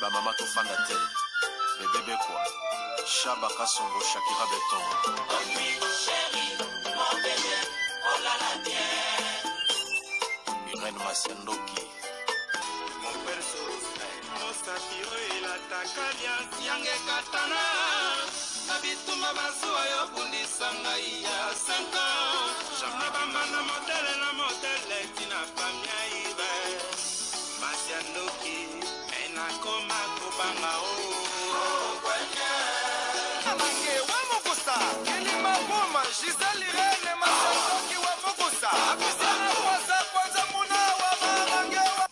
Bamama tofanda te. Bebe Bekwa, Shaba Kasongo, Shakira Beton. Irène Masiandoki. Mosapi oyo elataka liasi yange ekatana na bitumba bazuwa yo bundisa ngai ya 5 ans na bambanda modele na modele tina famia ibe masi ya ndoki me nakoma kobanga o Amange wa mokusa Kilima Buma Gisèle Irène Masandoki wa mokusa Apisiana kwanza kwanza muna wa mamange wa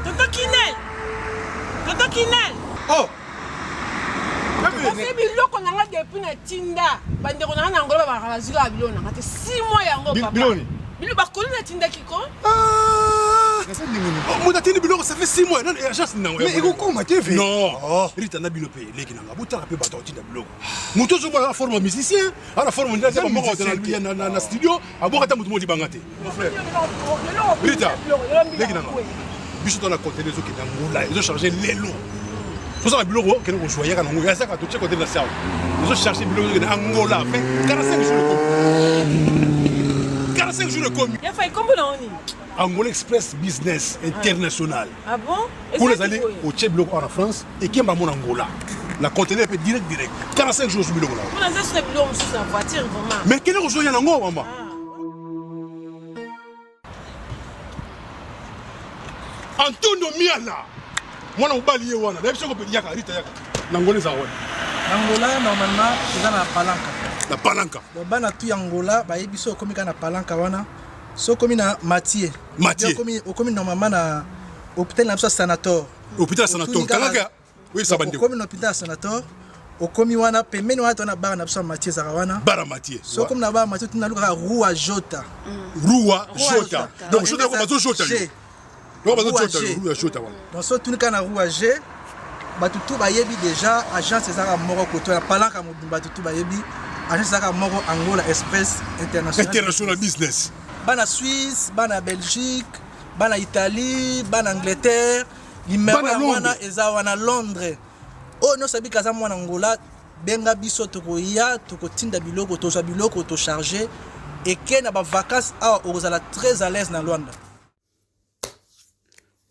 Tonton Kinel! Tonton Kinel! Oh! Kasi biloko na nga depuis na tinda bandeko na nga na Angola babaka bazwi kaka biloko na nga te 6 mois yango papa. Biloko nini? Biloko bakoli natindaki ko. Ah! Moto atindi biloko ça fait 6 mois nani agence nango. Mais ekokoma te ve. Non. Oh. Rita na bino pe leki na nga botala pe bato atinda biloko. Moto ozomona na forme ya musicien, ana forme ndia ba moko na na na studio, aboka ata moto moko libanga te. Mon frère. Rita, leki na nga. Biso to na conteneur ezokende Angola, ezo charger lelo. Tozala biloko okende kozwa yaka nango yazaka totie conteneur na sawa. Ezo charger biloko ezokende Angola, fait 45 jours ekomi. 45 jours ekomi. Ya fai kombo na oni. Angola Express Business International. Ah bon? Kuna ezali otie biloko awa na France ekemba mona Angola. Na conteneur pe direct direct. 45 jours biloko na. Kuna eza suna biloko mosusu na voiture vraiment. Mais kende kozwa ya nango mama. Antonio Miala mwana mobali ye wana nayebi soko yaka Rita yaka na Angola eza wana. Na Angola normalement eza na Palanca. Na Palanca. Donc bana tout ya Angola bayebi so okomi kaka na Palanca wana. So okomi na Mathieu. Mathieu. Okomi okomi normalement na hôpital na biso ya Sanator. Hôpital Sanator. Kangaka oyebisa bandeko. Okomi na hôpital ya Sanator. Okomi wana pembeni wana tona bar na biso ya Mathieu ezalaka wana. Bar ya Mathieu. So okomi na bar Mathieu tuna lukaka Rua Jota. Rua Jota. Donc Jota ko bazo Jota. Donc bazo Jota Rua Jota wana. Donc so tuni kaka na Rua G bato tout bayebi déjà agence ezalaka moko koto ya palanka mobimba bato tout bayebi agence ezalaka moko Angola Express International. International Business. Bana Suisse, bana Belgique, bana Italie, bana Angleterre, numero Bana ya Londres. wana eza wana Londres. Oyo nyonso abika aza mwana Angola, benga biso tokoya tokotinda biloko tozwa biloko tocharge eke na ba vacances awa okozala très à l'aise na Luanda.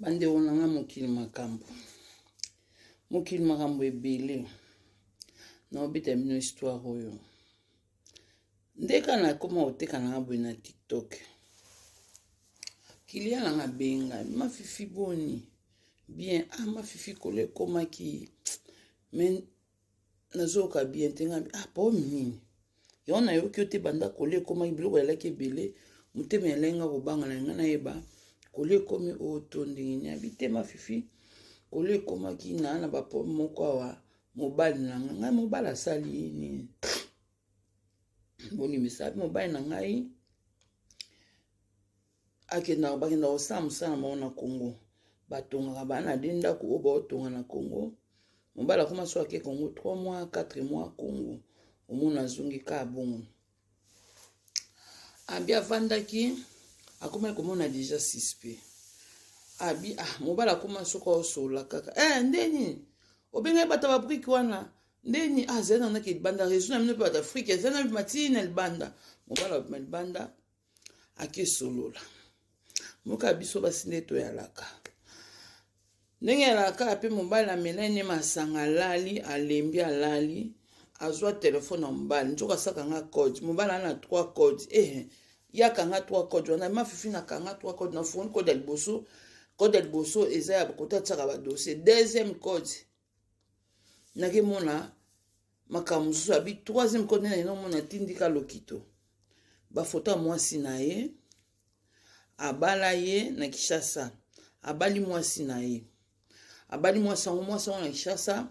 Bandeko na nga mokili makambo mokili makambo ebele naobeta bino histoire oyo nde kaka nakoma koteka na nga boye na tiktok kiliya na nga benga mafifi boni bien ah mafifi kolo ekomaki me nazoyoka bien te ngai ah problème nini yango nayoki yo te banda kolia ekomaki biloko elaki ebele motema elai nga kobanga na ngai nayeba kolia ekomi oyo to ndenge nini abi te mafifi kolia ekomaki na na baproblème moko awa mobali na ngai ngai mobali asali nini bolimbisa abi mobali na ngai akendaka bakendaka kosala mosala na bango na congo batongaka baa na de ndako oyo baotonga na congo mobali akoma so ake congo 3 mois 4 mois congo omona azongi kaka bongo abi avandaki akomaki komona deja suspect abi ah mobali akoma soki aosolola kaka eh nde nini obengaki bato ya babrike wana nde nini ah zali nanaki libanda réseau na bino mpe bato afrike ezali na bima ti na libanda mobali abima libanda akesolola moka biso basi nde toyalaka ndenge alaka mpe mobali amelani ne masanga alali alembi alali azwa telefone ya mobali nzoka asaka nga code mobali ana 3 code eh ye akanga 3 code wana mafifi nakanga 3 code nafungoli code ya liboso code ya liboso eza ya kote atiaka badossier deuxième code nakemona makambo mosusu abi troisième code nde naye omona atindika lokito bafoto ya mwasi na ye abala ye na Kinshasa abali mwasi na ye abali mwasi yango mwasi yango na Kinshasa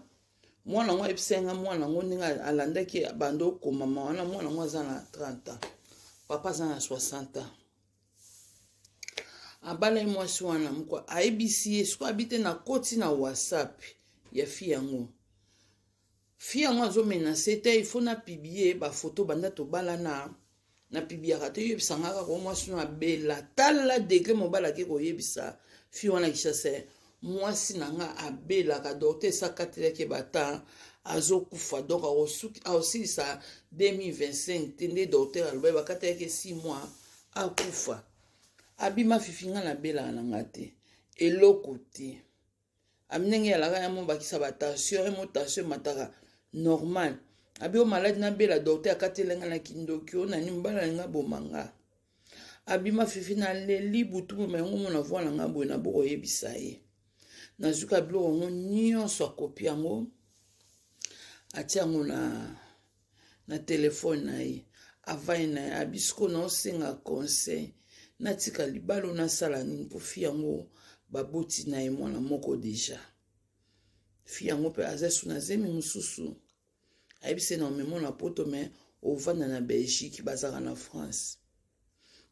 mwana yango ayebisaki nga mwana yango ndenge alandaki banda okomama wana mwana yango aza na 30 ans papa aza na 60 ans abalaki mwasi wana moko ayebisi ye sikoyo abi te nakoti na whatsapp ya fi yango. Fille yango azo menace te, il faut na publier ba photo banda tobalana. Na publiaka te, yebisa nga kaka mwasi no abela. Tala degré mobali ake koyebisa fille wana Kinshasa, mwasi na nga abelaka, docteur esakatelaki bata azokufa, donc akosilisa 2025 te nde docteur alobaki bakatelaki 6 mois akufa. Abima fifi nga nabelaka na nga te, eloko te. Abi ndenge yalaka ya mo bakisa ba tension, ye mo tension emataka normal. Abi o maladi nabela, docteur akateli nga na kindoki o nani mobali alinga boma nga. Abima fifi naleli butu moma yango mona voi na nga boye naboko oyebisa ye. Nazuka biloko yango nyonso akopi yango atia yango na na telefone na ye avai na ye abi sikoyo naosenga conseil natika libala nasala nini mpo fi yango baboti na ye mwana moko deja fi yango mpe aza su na zemi mosusu ayebisi na omemo na poto me ovanda na Belgique bazalaka na France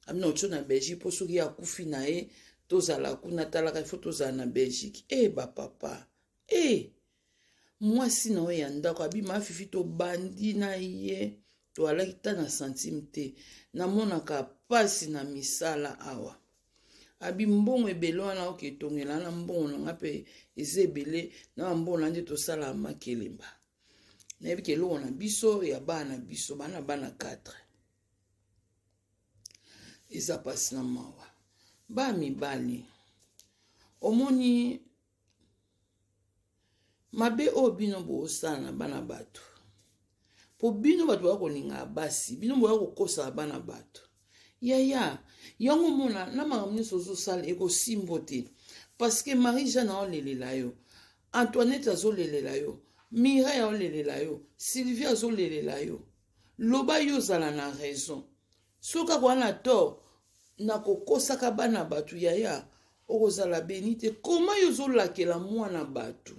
abi na otio na Belgique mpo soki akufi na ye tozala kuna talaka ifo tozala na Belgique e eh, bapapa e eh! Mwasi na yo ya ndako abima afifi tobandi na ye toalaki ta na centime te namonaka mpasi na misala awa abi mbongo ebele wana oke etongela na mbongo na nga mpe eza ebele na bambongo na nde tosala makelemba nayebi ke eloko na biso ya bana na biso bana bana 4 eza mpasi na mawa ba mibali omoni mabe oyo bino bosala na bana bato po bino bato baya kolinga basi bino boya kokosaka bana bato yaya yango omona na makambo nyonso ozosala ekosimbo te parce que Marie Jeanne aolelela yo Antoinette azolelela yo Mireille aolelela yo Sylvie azolelela yo loba yo ozala na raison soki kaka wana tort na kokosaka bana bato yaya okozala beni te koma yo ozolakela mwana bato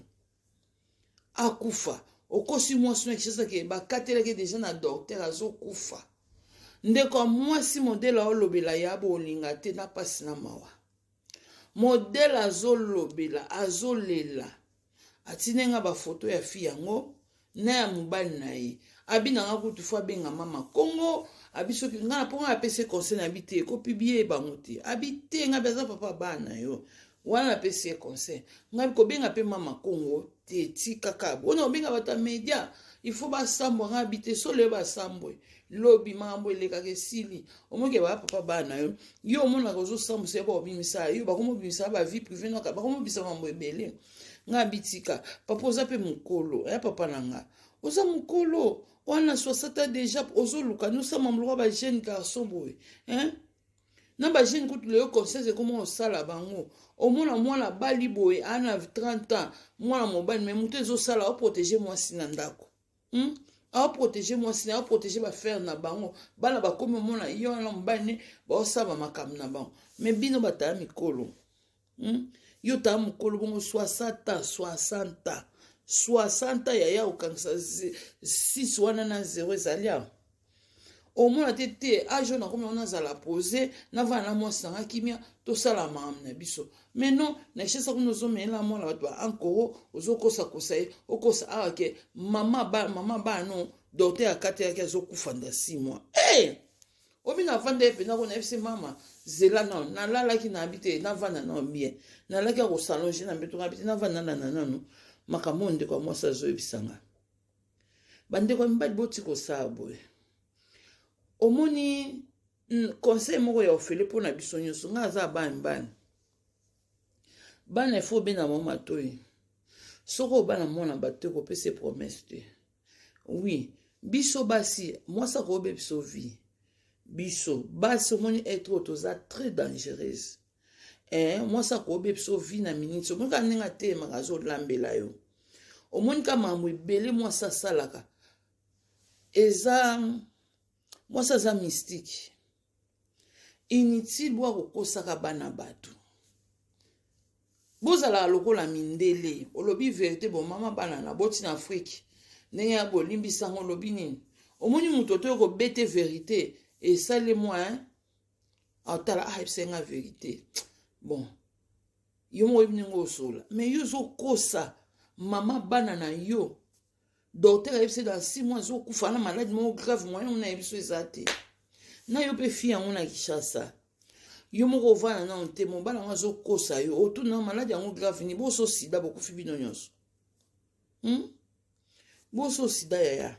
akufa okosi mwasi na Kinshasa ke bakatelaki deja na docteur azokufa ndeko ya mwasi modele aolobela ya bolinga te na pasi na mawa modele azolobela azolela atindi nga bafoto ya fi yango na ya mobali na ye abi na nga kutu fo abenga mama kongo abi soki nga na mpo nga apesi conseil na abi te ekopibie bango te abi te nga bi aza papa bana na yo wana napesi ye conseil nga kobenga mpe mama kongo te tikaka bona kobenga bato ya media il faut basambwa nga abi te solo yo basambwe lobi makambo elekaka esili omoki baa papa bana na yo yo omonaka ozosambwisa yo bakobimisa yo bakomobimisa ba vie privée noka bakomobimisa makambo ebele nga bitika papa oza mpe mokolo ya papa na nga oza mokolo wana 60 ans déjà ozoluka nosama moloko ba jeune garçon boye hein na ba jeune kutu lelo conscience ekoma kosala bango omona mwana bali boye ana 30 ans mwana mobali me moto ezosala oprotege mwasi na ndako hmm? aoprotege mwasi na aoprotege bafere na bango bana bakomi omona ye wana mobali ne baosala makambo na bango me bino bataya mikolo hmm? Yo taya mokolo bongo 60 ans 60 ans 60 ans yaya okangisa 6 wana na 0 ezali awa omona te te age oyo nakomi wana nazala pose navanda na mwasi nanga kimia tosala makambo na biso mais non na richesse kuna ozomela mwana bato ba ankoro ozokosakosa ye okosa awa ke mama ba, mama bana no docteur akatelaki azokufa nda 6 mois hey! Eh! Obi navanda ye mpenza ko nayebisi mama zela nano nalalaki nayebi te navanda nano bien nalalaki ya kosalonge na mbeto nayebi te navanda nalanda nano makambo oyo ndeko ya mwasi azoyebisa nga bandeko ya mibali boti kosala boye omoni conseil moko ya ofele mpo na biso nyonso ngai aza bana mibali bana ifo obenda bango matoi soki obana mwana bato te kopesa promese te oui biso basi mwasi akoyobe biso vie biso basi omoni être oyo toza très dangereuse eh, mwasi akoyobe biso vie na miniti omoni kaka ndenge atelemaka azolambela yo omoni kaka makambo ebele mwasi asalaka eza mwasi aza mystique inutile bwa kokosaka bana bato bozalaka lokola mindele olobi verité bo mama bana na boti na afrike ndenge ya bolimbisa yango olobi nini omoni moto otoyo kobete verité esali mwa hein? atala ah ebisa nga verité bon yo moko oyebi ndenge osola mais yo ozokosa mama bana na yo. Docteur ayebisi dans 6 mois azokufa na maladi moko grave, moyen ngo nayebi so eza te. Na yo mpe fille yango na Kinshasa, yo moko ovanda nano te, mobali yango azokosa yo, otuna maladi yango grave ni boso sida, bokufi bino nyonso, Boso sida yaya.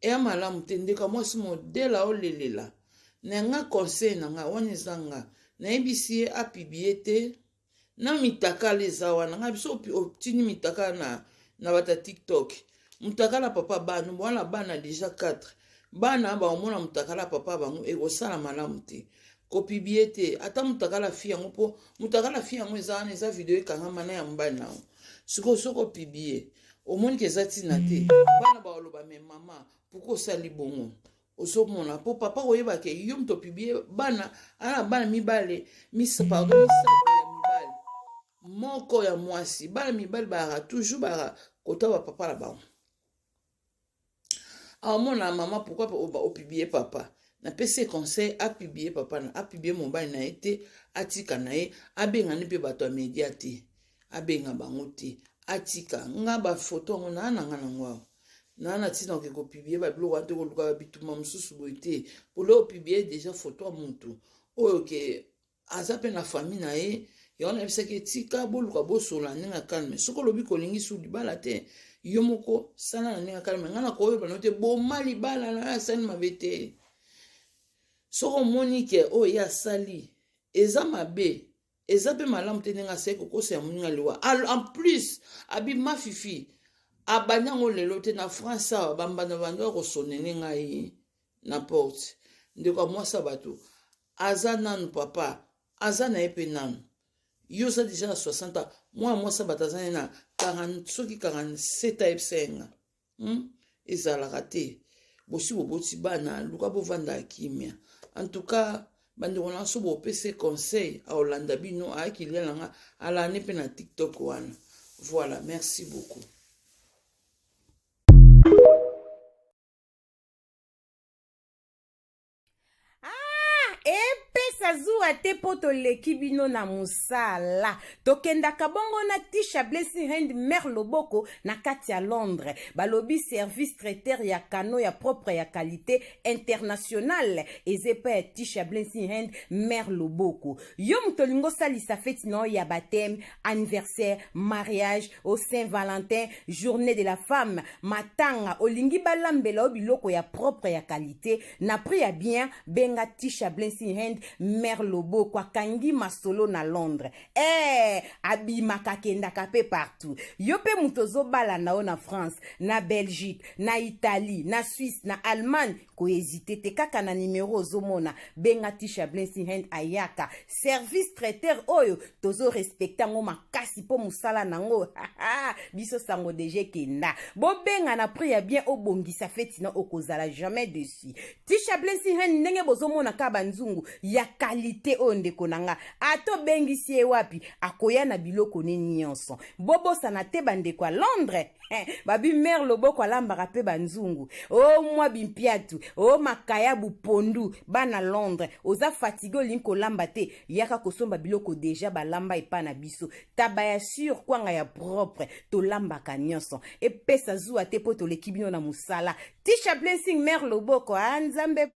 Eya malamu te ndeko ya mwasi modele aolelela na nga. Conseil na nga wana eza nga nayebisi ye apibie te na mitakala eza wana. Nga biso otindi mitakala na bato ya TikTok, mutakala papa bana wana, bana deja 4 bana baomona mutakala papa bango, ekosala malamu te kopibie te ata mutakala fi yango, mpo mutakala fi yango eza wana, eza video ekangama na ya mobali na yango. Sikoyo soki opibie, omoni ke eza ntina te, bana baoloba: "Me mama, pourquoi osali bongo?" Ozomona, mpo papa koyeba ke yo moto opibie bana ana bana mibale, pardon, misato ya mibali, moko ya mwasi. Bana mibali bayaka toujours, bayaka kota bapapa na bango. Aomona mama, pourquoi opibie papa? Napesi ye conseil apibie papa na apibie mobali na ye te, atika na ye, abengani mpe bato ya media te, abenga bango te, atika nga bafoto yango naa na nga nango awa naa na ntina oke kopibie babiloko wana te, koluka babituma mosusu boye te. Polo opibie deja foto ya motu oyo ke aza mpe na famille na ye, yango nayebisaki etika boluka bosola ndenge ya calme. Soki olobi kolingi su libala te, yo moko sala na ndenge ya calme. Ngai na koyeba no te, boma libala na yo, asali mabe te. Soki omoni ke oyo ye asali eza mabe, eza mpe malamu te ndenge asali kokosa ya moninga liwa. En plus abi mafifi abandi yango lelo te na France awa, bambanda bando ya kosonene ngai na porte. Ndeko ya mwasi ya bato aza nanu, papa aza na ye mpe nanu. Yo oza deja na 60 ans, mwana mwasi ya bato aza ye na 40, soki 47, ayebisa ye nga, Ezalaka te, bosi boboti bana, luka bovanda ya kimia. En tout cas, bandeko na so bopesa conseil, aolanda bino, ayaki lia na nga, alandi mpe na TikTok wana. Voilà, merci beaucoup. Epesa zuwa te mpo toleki bino na mosala. Tokendaka bongo na Tisha Blessing Hand Mare Loboko na kati ya Londres. Balobi service traiteur ya kano ya propre ya qualité internationale eza epai ya Tisha Blessing Hand Mare Loboko. Yo moto olingi osalisa feti na yo ya baptême, anniversaire, mariage au Saint Valentin, journée de la femme, matanga, olingi balambela yo biloko ya propre ya qualité na prix ya bien, benga Tisha Blessing Hand Mare Loboko, akangi masolo na Londres. Abimaka, akendaka mpe partout. Yo mpe moto ozobala na yo na France, na Belgique, na Italie, na Suisse, na Allemagne, kohésite te, kaka na nimero ozomona, benga Tisha Blessing Hand, ayaka. Service traiteur oyo tozorespecte yango makasi mpo mosala nango biso sango deja ekenda. Bobenga na prix ya bien, obongisa feti na okozala jamais dessus. Tisha Blessing Hand, ndenge bozomona kaka banzungu ya qualité oyo, ndeko na nga, ata obengisi ye wapi, akoya na biloko ne nyonso. Bobosana te, bandeko ya Londres, babi Mare Loboko alambaka mpe banzungu o mwa bimpiatu o makayabu pondu. Bana Londres, oza fatigué, olingi kolamba te, yaka kosomba biloko deja balamba epa na biso: taba ya sur, kwanga ya propre, tolambaka nyonso. Epesa zuwa te mpo toleki bino na mosala. Tisha Blessing Mare Loboko, a Nzambe.